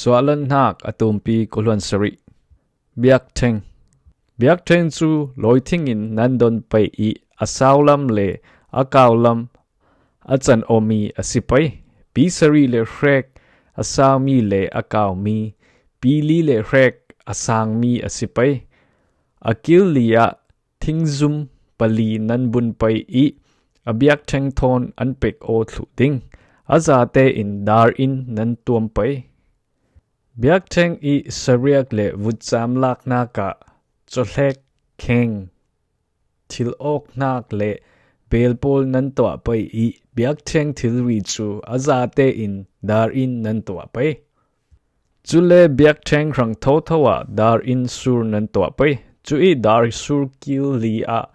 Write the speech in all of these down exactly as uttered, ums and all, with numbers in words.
Cuahlanhnak a tumpi kuluan sarih. Biakṭheng. Biakṭheng cu lawithing in nan don pei i a saulam le a kaulam a can awmi a si pei. Pi sarih le hrek a saumi le a kaumi, pi li le hrek a sangmi a si pei. A kil li ah thingzum pali nan bun pei i a biakṭheng thawn an pek aw thluh ding. A zate in dar in nan tuam pei. Biakṭheng i sariak le vutcam laknak ah cawhlek, kheng, thil awknak le beel pawl nan tuah pei i biakṭheng thilri cu a zate in dar in nan tuah pei. Cule biakṭheng hrang thotho ah dar in sur nan tuah pei. Cu i dar sur kil li ah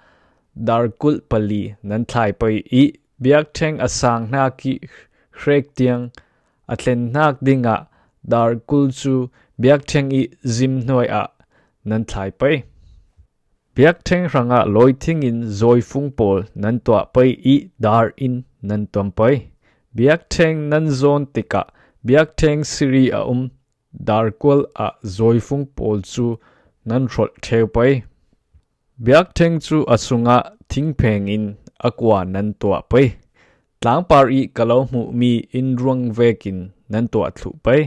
dar kulh pali nan thlai pei i biakṭheng a sanghnak i hrek tiang a thlenhnak dingah dar kulh cu biakṭheng i zim hnuai ah nan thlai pei. Biakṭheng hrangah lawithing in zawifung pawl nan tuah pei i dar in nan tuam pei. Biakṭheng nan zawn tikah biakṭheng siri a um dar kual ah zawifung pawl cu nan hrolh ṭheu pei. Biakṭheng cu a sungah thingpheng in a kua nan tuah pei. Tlangpar i ka lo hmuhmi inn ruang vekin nan tuah thluh pei.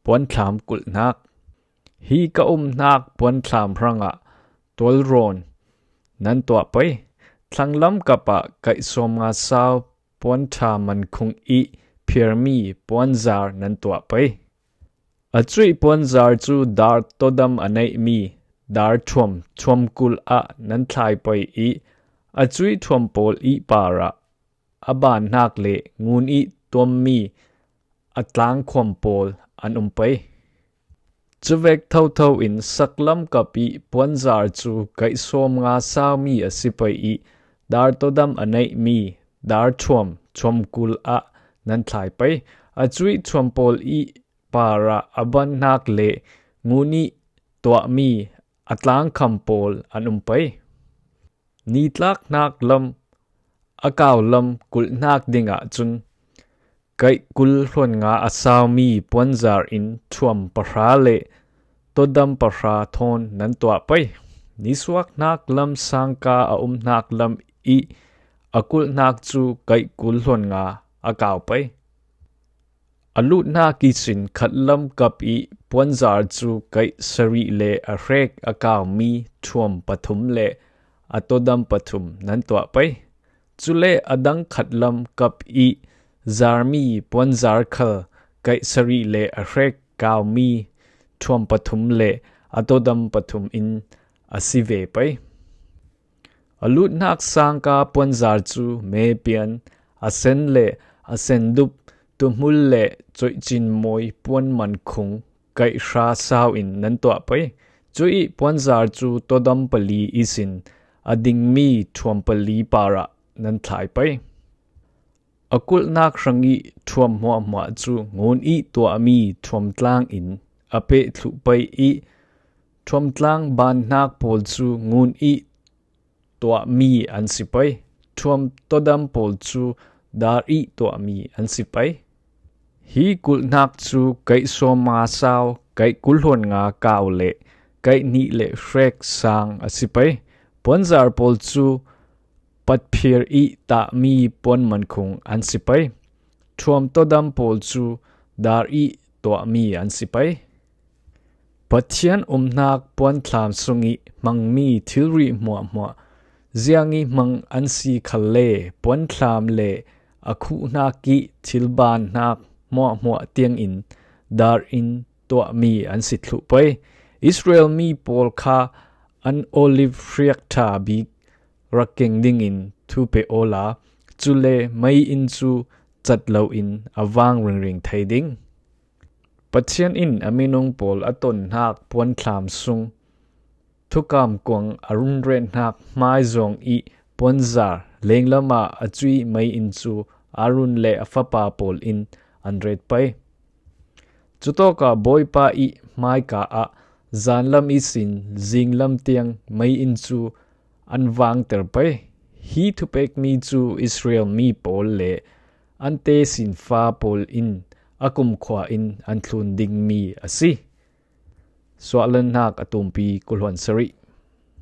Puanthlam kulhnak. Hi ka umhnak puanthlam hrangah tualrawn nan tuah pei. Thlanglam kap ah kaih sawmnga sau puanṭha mankhung i phiarmi puanzar nan tuah pei. A cuih puanzar cu dar todam a neihmi dar ṭhuam ṭhuam kulh ah nan thlai pei i a cuih ṭhuam pawl i parah a banhnak le ngun i tuammi a tlangkhuam pawl an um pei. Cuvek thotho in saklam kap i puanzar cu kaih sawmnga saumi a si pei i dar todam a neihmi dar ṭhuam ṭhuam kulh ah nan thlai pei. A cuih ṭhuam pawl i parah a banhnak le ngun i tuahmi a tlangkham pawl an um pei. Nitlaknak lam a kaulam kulhnak dingah cun kaih kul hluan nga a saumi puanzar in ṭhuam pahra le todam pahra thawn nan tuah pei. Nisuaknak lam sangka a umhnak lam i a kulhnak cu kaih kul hluan nga a kau pei. A luhnak ihsin khatlam kap i puanzar cu kaih sarih le a hrek a kaumi ṭhuam pathum le a todam pathum nan tuah pei. Cule a dang khatlam kap i zarmi puanzar khal kaih sarih le a hrek kaumi ṭhuam pathum le a todam pathum in a si ve pei. A luhnak sangka puanzar cu mepian, a sen le a sendup, tuhmul le coihcin mawi puan mankhung kaih hra sau in nan tuah pei. Cuih puanzar cu todam pali ihsin a dingmi ṭhuam pali parah nan thlai pei. A kulhnak hrang i ṭhuam hmuahhmuah cu ngun i tuahmi ṭhuamtlang in a peh thluh pei i ṭhuamtlang banhnak pawl cu ngun i tuahmi an si pei. Ṭhuam todam pawl cu dar i tuahmi an si pei. Hi kulhnak cu kaih sawmnga sau, kaih kul hluan nga kau le kaih hnih le hrek sang a si pei. Puanzar pawl cu patphir i tahmi puan mankhung an si pei. Ṭhuam todam pawl cu dar i tuahmi an si pei. Pathian umhnak puanthlam sung i hmangmi thilri hmuahhmuah ziang i hmang an si khalle puanthlam le a khuhnak i thil banhnak hmuahhmuah tiangin dar in tuahmi an si thluh pei. Israel mi pawl kha an olive hriak ṭha bik rak keng dingin thu pe awla, cule mei in cu cat loin a vang ringring thei ding. Pathian in a minung pawl a tonhnak puanthlam sung, thukam kuang a run rethnak hmaizawng i puanzar lenglam ah a cuih mei in cu Aaron le a fapa pawl in an ret pei. Cutawkah Bawipa i hmaika ah zanlam ihsin zinglam tiang mei in cu an vangter pei. Hi thupekmi cu Israel mi pawl le an tesinfa pawl in a kumkhua in an thlun dingmi a si. Suahlannak a tumpi kuluan sarih.